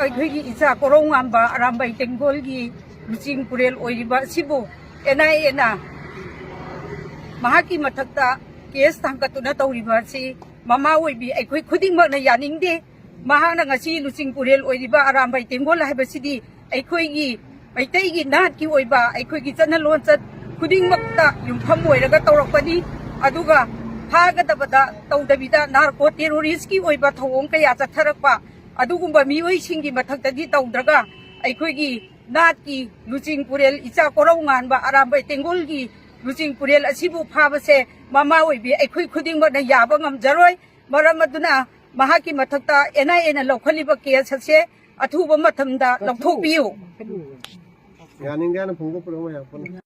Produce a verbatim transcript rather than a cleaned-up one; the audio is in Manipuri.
ꯑꯩꯈꯣꯏꯒꯤ ꯏꯆꯥ ꯀꯣꯔꯧꯉꯥꯟꯕ ꯑꯔꯥꯝꯕꯥꯏ ꯇꯦꯡꯒꯣꯜꯒꯤ ꯂꯨꯆꯤꯡ ꯄꯨꯔꯦꯜ ꯑꯣꯏꯔꯤꯕ ꯑꯁꯤꯕꯨ ꯑꯦꯟ ꯑꯥꯏ ꯑꯦꯅ ꯃꯍꯥꯛꯀꯤ ꯃꯊꯛꯇ ꯀꯦꯁ ꯊꯥꯡꯒꯠꯇꯨꯅ ꯇꯧꯔꯤꯕ ꯑꯁꯤ ꯃꯃꯥ ꯑꯣꯏꯕꯤ ꯑꯩꯈꯣꯏ ꯈꯨꯗꯤꯡꯃꯛꯅ ꯌꯥꯅꯤꯡꯗꯦ꯫ ꯃꯍꯥꯛꯅ ꯉꯁꯤ ꯂꯨꯆꯤꯡ ꯄꯨꯔꯦꯜ ꯑꯣꯏꯔꯤꯕ ꯑꯔꯥꯝꯕꯥꯏ ꯇꯦꯡꯒꯣꯜ ꯍꯥꯏꯕꯁꯤꯗꯤ ꯑꯩꯈꯣꯏꯒꯤ ꯃꯩꯇꯩꯒꯤ ꯅꯥꯠꯀꯤ ꯑꯣꯏꯕ, ꯑꯩꯈꯣꯏꯒꯤ ꯆꯠꯅ ꯂꯣꯟꯆꯠ ꯈꯨꯗꯤꯡꯃꯛꯇ ꯌꯨꯝꯐꯝ ꯑꯣꯏꯔꯒ ꯇꯧꯔꯛꯄꯅꯤ꯫ ꯑꯗꯨꯒ ꯐꯥꯒꯗꯕꯗ ꯇꯧꯗꯕꯤꯗ ꯅꯥꯔꯀꯣ ꯇꯦꯔꯣꯔꯤꯁꯀꯤ ꯑꯣꯏꯕ ꯊꯧꯑꯣꯡ ꯀꯌꯥ ꯆꯠꯊꯔꯛꯄ, ꯑꯗꯨꯒꯨꯝꯕ ꯃꯤꯑꯣꯏꯁꯤꯡꯒꯤ ꯃꯊꯛꯇꯗꯤ ꯇꯧꯗ꯭ꯔꯒ ꯑꯩꯈꯣꯏꯒꯤ ꯅꯥꯠꯀꯤ ꯂꯨꯆꯤꯡ ꯄꯨꯔꯦꯜ ꯏꯆꯥ ꯀꯣꯔꯧ ꯉꯥꯟꯕ ꯑꯔꯥꯝꯕꯥꯏ ꯇꯦꯡꯒꯣꯜꯒꯤ ꯂꯨꯆꯤꯡ ꯄꯨꯔꯦꯜ ꯑꯁꯤꯕꯨ ꯐꯥꯕꯁꯦ ꯃꯃꯥ ꯑꯣꯏꯕꯤ ꯑꯩꯈꯣꯏ ꯈꯨꯗꯤꯡꯃꯛꯅ ꯌꯥꯕ ꯉꯝꯖꯔꯣꯏ꯫ ꯃꯔꯝ ꯑꯗꯨꯅ ꯃꯍꯥꯛꯀꯤ ꯃꯊꯛꯇ ꯑꯦꯟ ꯑꯥꯏ ꯑꯦꯅ ꯂꯧꯈꯠꯂꯤꯕ ꯀꯦꯁ ꯑꯁꯦ ꯑꯊꯨꯕ ꯃꯇꯝꯗ ꯂꯧꯊꯣꯛꯄꯤꯌꯨ꯫ ꯌꯥꯅꯤꯡꯗꯦ ꯍꯥꯏꯅ ꯐꯣꯡꯗꯣꯛꯄꯗꯣ ꯑꯃ ꯌꯥꯄꯣꯟꯇꯦ꯫